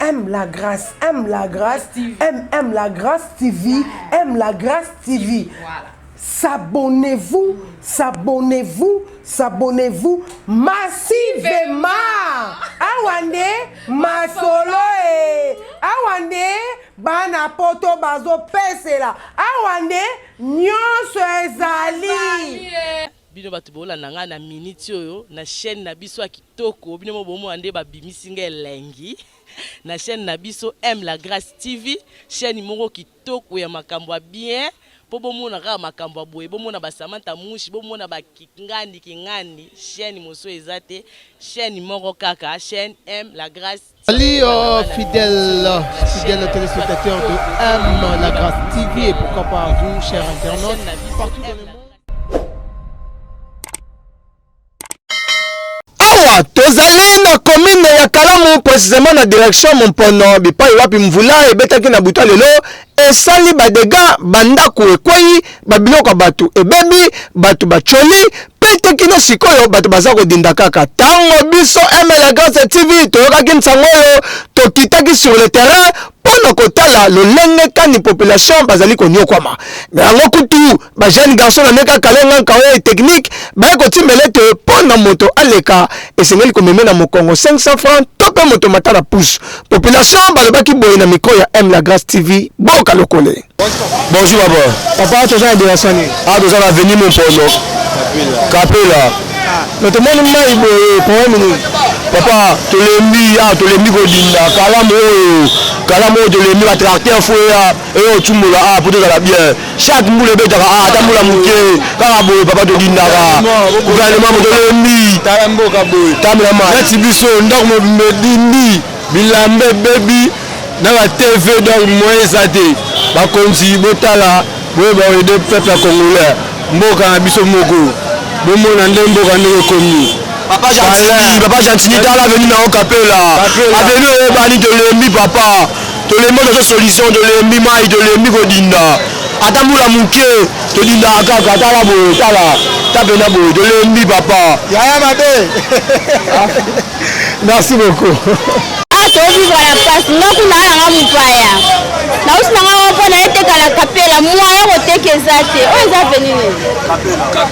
M la grâce, M la grâce, M M la grâce TV, M la grâce TV. Voilà. S'abonnez-vous, s'abonnez-vous, s'abonnez-vous massivement. Awa nde masolo e. Awa nde bana poto bazopesela. Awa nde nyonso ezali. Bino bato bolanda ngai na minute oyo na chaîne na biso ya kitoko, bino mo bomona nde babimisi ngai elengi na chaîne na biso M la Grâce TV, chaîne moko kitoko ya makambo ya bien po bomona kaka makambo ya boye, bomona ba Samantha Mushi, bomona ba kingandi kingandi, chaîne mosusu eza te, chaîne moko kaka, chaîne M la Grâce Salut euh, fidèles, fidèles téléspectateurs de M La Grâce TV et pourquoi pas vous, chers internautes, partout dans le monde. Awa tozali na commune ya Kalamu precisement na direction Mompono bipai wapi mvula ebetaki na butu ya lelo esali ba degats, ba ndaku ekweyi, ba biloko ya batu ebebi, batu bacholi pe te kino sikoyo batu baza kodinda kaka. Tango biso ML Grace TV toyokaki nsango oyo tokitaki sur le terrain mpo na kotala lolenge kani population bazali konyokwama. Na yango kutu ba jeune garçon na meka kalenga nkaoye technique baye kotimbela ete mpo na moto aleka esengeli komeme na mokongo 500 francs to mpe moto mata na pouce. Population balobaki boye na micro ya M la Grace TV boka lokole. Bonjour papa. Papa toza na direction nini? Ah toza na avenue Mompono. Kapela. Mais tomoni mai boye problème nini? Papa tolembi ah tolembi kodinda kalamu oyo kalamu oyo tolembi ba tracteur fo eya eyo otumbola ah po tozala bien chaque mbula ebetaka ah ata mbula moke kaka boye papa todindaka gouvernement mo tolembi tala mboka boye tamela mai neti biso ndako mobimba edindi bilamba ebebi na ba tv donc moyen eza te bakonzi botala boyeba koyede peuple ya congolais mboka na biso moko bomona nde mboka ndenge ekomi. Papa Gentini, papa Gentini tala avenue na yo Kapela. Avenue oyebani tolembi papa. Tolembi ozo solution tolembi mai tolembi kodinda. Ata mbula moke todindaka kaka tala boye tala ta pena boye tolembi papa. Yaya mabe. Merci beaucoup. Ah, tozivre na mpasi nga kuna nanga mopaya nauti nanga ngo mpo na eteka na kapela moyen koteka eza te oyo eza veni nini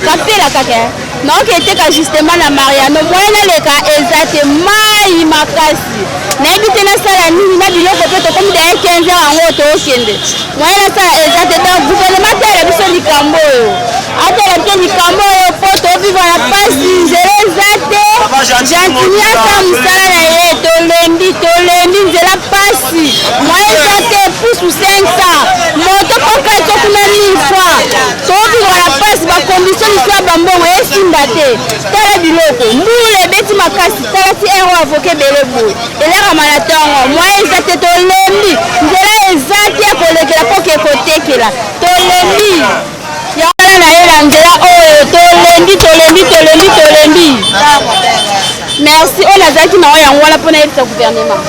kapela kaka eh. naoki eteka justement na mariano moyen naleka eza te mai makasi nayebi te nasala nini na biloko mpe tokomi daye 15 heures yango tookende moyen nasala eza te donc gouvernement atala biso likambo oyo atala biso likambo oyo mpo tovivre na mpasi nzela eza te gentini asala mosala na ye tolembi tolembi nzela mpasi moyen eza te pusu 500 moto mpo kati kuna 1000 fois tovivre na mpasi bakondition liso ya bambongo esimba te tala biloko mbula ebeti makasi tala ti ero avoke ebele boye Elakama na tongo moyen eza te tolembi nzela eza te ya kolekela mpo ke kotekela tolembi yango na ye na nzela oyo tolembi tolembi tolembi tolembi merci oyo nazalaki nango yango wana mpo nayebisa gouvernement.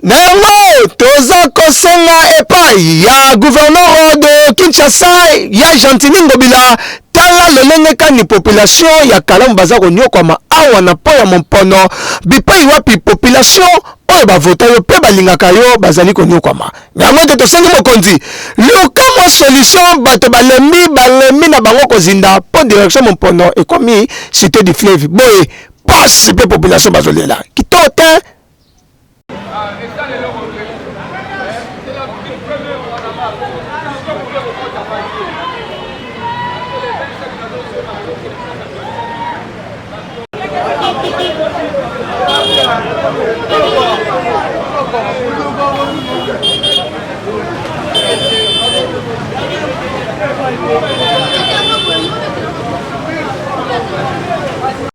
Na yango toza kosenga epayi ya gouverneur de Kinshasa ya Gentiny Ngobila tala lolenge kani population ya Kalamu baza konyokwama awa na pont ya Mompono bipayi wapi population oyo bavota yo pe balingaka yo bazali konyokwama. Yango ete tosengi mokonzi luka mwa solution bato balembi balembi na bango kozinda po direction Mompono ekomi cite du fleuve boye pasi pe population bazolela kitoko te.